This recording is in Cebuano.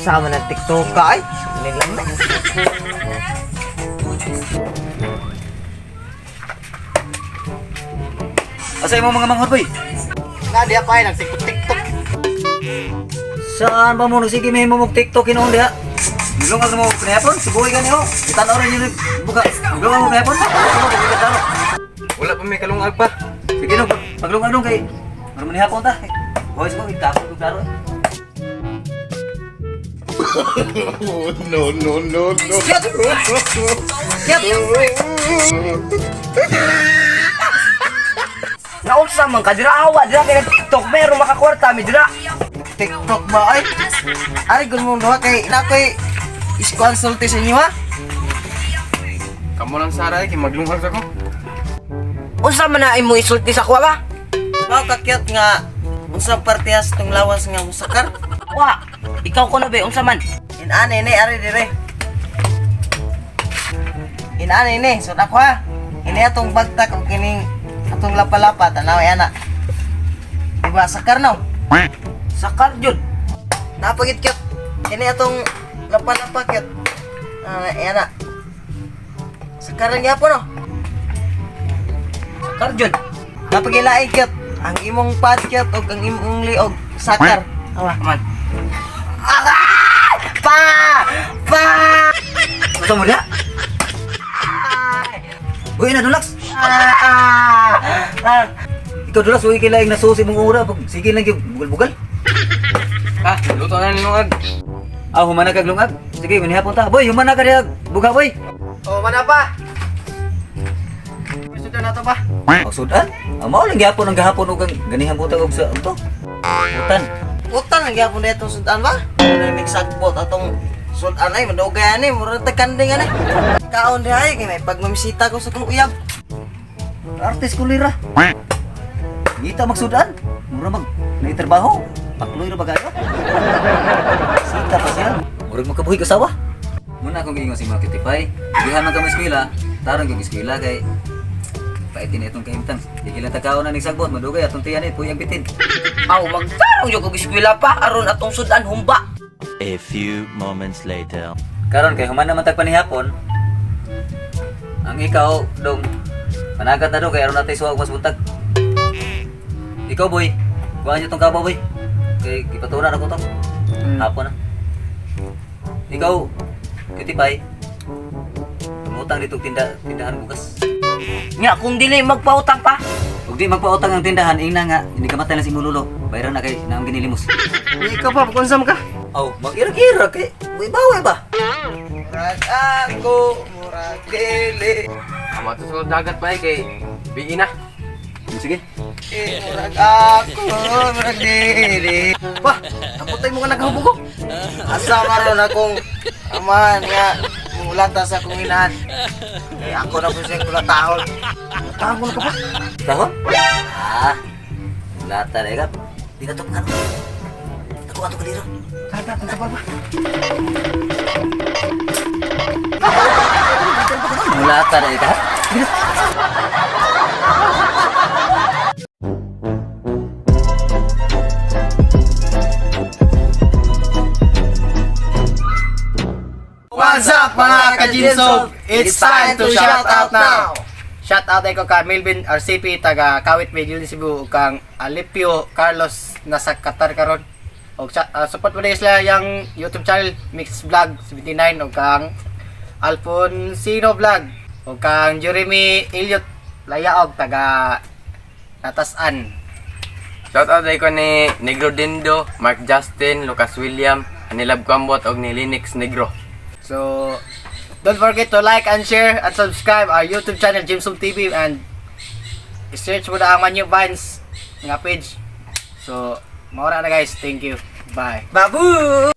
Sama na TikTok ka ay. Nilang na. Asa imo mga manghod, boy? Na diha pa ay nagtiktok-tiktok. Saan ba mo nagsige may mo mag TikTok hinuon diha? Nilungag mo panihapon, subuhi gani ho. Itanaw ra niyo buka. Nilungag mo panihapon. Wala pa may kalungag pa. Sige no, paglungag dong kay aron manihapon ta. Boys ko ikapon ko klaro. No, no, no, no. Naunsa man ka dira awa dira kay TikTok meron makakwarta mi dira. TikTok ba ay? Ari gud mo duha kay na koy is-consulti sa inyo ha. Kamo lang sara kay maglungag sa ko. Unsa man na imo isulti sa kuha ba? Wa ka cute nga unsa partihas tong lawas nga musakar? Wa, ikaw ko na ba, unsa man? Inani ni ari dire. Inani ni sud ako ha. Ini atong bagtak og kining atong lapa-lapa tanaw ana. Diba sakar no? Sakar jud. Napagit cute. Ini atong lapa-lapa cute. Ah, ana. Sakar lang gyapon no. Sakar jud. Napagilaay cute. Ang imong pad cute og ang imong liog sakar. Awa. Man. Pa! Pa! Unsa mo diha? Uy na Dulax. Ah! Ah! Ah! Ikaw Dulax, uy kay laing nasusi mong ura pag sige lang gyud bugal-bugal. Ah, luto na nilungag. Ah, humana kag lungag. Sige, manihapon ta. Boy, humana ka diha. Buga boy. Oh, mana pa? Gusto na to pa? Oh, sudan. Ah, mao lang gyapon ang gahapon og ang ganihan butang og sa to. Utan. Utan lang gyapon dito sudan ba? Ano nagsagbot atong sudan ay madugay ani mura ta kanding ani. Kaon di ay kay may pagmamisita ko sa kong uyab. Artis kulira. Ngita magsudan. Mura mag naitrabaho. Pakloy ra ba kayo? Sita pa siya. Murag makabuhi ka sawa. Muna akong giingon si mga Kitipay. Gihan man kami eskwela. Tarong kong eskwela kay paitin na itong kahimtang. Di lang takaon na ning sagbot, madugay atong tiyan eh, puy ang bitin. Aw, magtarong jud kog eskwela pa aron atong sudan humba. A few moments later. Karon kay human naman tag panihapon. Ang ikaw dong panagat na dong kay aron natay suwag mas buntag. Ikaw boy, kuha niyo tong kabaw boy. Kay gipatunan ako to. Hapon na. Ikaw, Kitipay. Tumutang dito tindahan bukas. Nya kung dili magpautang pa. Ug di magpautang ang tindahan, ingna nga, hindi ka matay lang si Mululo. Bayaran na kay naang ginilimos. Ikaw pa, konsam ka. Aw, mag-irag-irag kay bawi ba? Murag ako, murag dili. Amo to sa dagat pa eh, kay bigi na. Sige. Eh, murag ako, murag dili. Pa, naputay mo ka naghubog ko. Asa maron akong amahan nga mungulata sa akong inahan. Eh, ako na po siyang kulatahon. Tahon ka pa? Tahon? Ah, lata na ikap. Di na to ano. Ako ato kaliro. Mulata na ikap. What's up mga ka-Jinsog? It's time to shout out now! Shout out ko ka Melvin RCP taga Kawit Medellin Cebu ug kang Alipio Carlos nasa Qatar karon. Og support mo din sila yang YouTube channel Mix Vlog 79 ug kang Alfonsino Vlog ug kang Jeremy Elliot Layaog taga Natasan. Shout out ko ni Negro Dindo, Mark Justin, Lucas William, Anilab Kwambot og ni Linux Negro. So, don't forget to like and share and subscribe our YouTube channel Jimson TV and search mo na ang Manyo Vines nga page. So, maura na guys. Thank you. Bye. Babu!